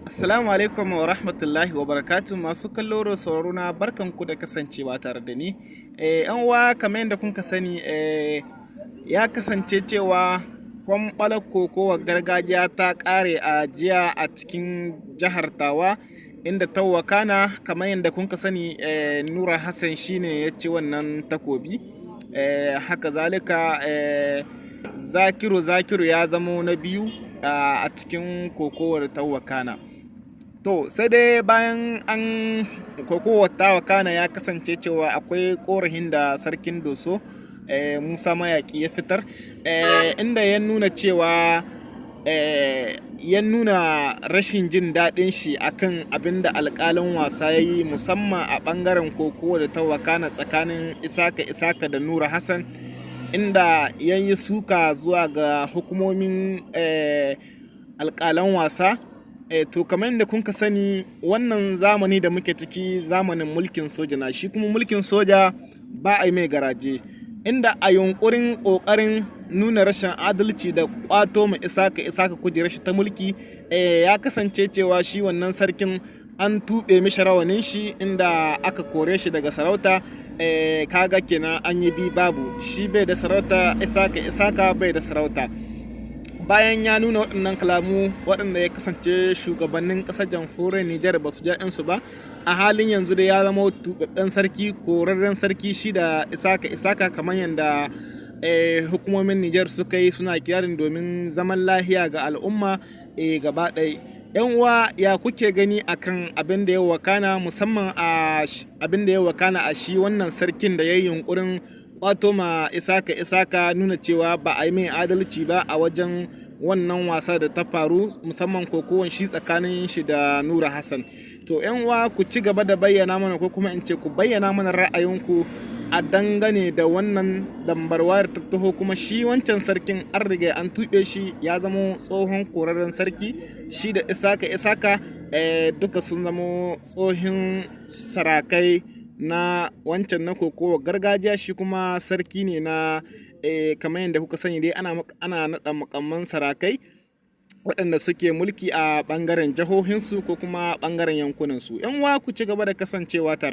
Assalamu alaikum wa rahmatullahi wa barakatuh. Masu kallo da sauraro na, barkanku da kasancewa tare da ni. 'Yan uwa, kamar yadda kuka sani, ya kasance cewa kwamɓalar kokowar gargajiya ta ƙare a jiya a cikin jihar Tawa, inda ta wakana. Kamar yadda kuka sani, Nura Hassan shine ya ci wannan takobi. Haka zalika, Zakiru Zakiru ya zamo na biyu a cikin kokowar ta wakana. To, sai dai bayan an kokowar ta wakana, ya kasance cewa akwai korafin da sarkin Doso, Musa Mayaki, ya fitar, inda ya nuna cewa ya nuna rashin jin daɗin shi akan abin da alƙalin wasa ya yi, musamman a ɓangaren kokowa da ta wakana tsakanin Isaka Isaka da Nura Hassan, inda ya yi suka zuwa ga hukumomin alƙalan wasa. To, kamar yadda kun ka sani, wannan zamani da muke ciki zamanin mulkin soja na, shi kuma mulkin soja ba a yi mai garaje, inda a yunkurin ƙoƙarin nuna rashin adalci da ƙwato ma Isaka Isaka kujerar shi ta mulki, ya kasance cewa shi wannan sarkin an tuɓe mishi rawanin shi, inda aka kore shi daga sarauta. Kaga kenan an yi bi babu, shi bai da sarauta, Isaka Isaka bai da sarauta. Bayan ya nuna waɗannan kalamu, waɗanda ya kasance shugabannin ƙasar Jamhuriyar Nijar ba su ja su ba, a halin yanzu da ya zama tuɓaɓɓen sarki, korarren sarki, shi da Isaka Isaka, kamar yadda hukumomin Nijar suka yi suna kirarin domin zaman lahiya ga al'umma gaba ɗaya. 'Yan uwa, ya kuke gani akan abin da ya wakana, musamman a abin da ya wakana a shi wannan sarkin da ya yi yunkurin kwato ma Isaka Isaka, nuna cewa ba a yi mai adalci ba a wajen wannan wasa da ta faru, musamman kokowan shi tsakanin shi da Nura Hassan? To, 'yan uwa, ku ci gaba da bayyana mana, ko kuma in ce ku bayyana mana ra'ayinku a dangane da wannan dambarwar ta taho. Kuma shi wancan sarkin an riga an tuɓe shi, ya zamo tsohon korarren sarki. Shi da Isaka Isaka duka sun zamo tsohin sarakai na wancan na kokowa gargajiya, shi kuma sarki ne na kamar yadda kuka sani dai, ana naɗa mukamman sarakai waɗanda suke mulki a ɓangaren jihohinsu ko kuma ɓangaren yankunansu. 'Yan uwa, ku ci gaba da kasancewa tare.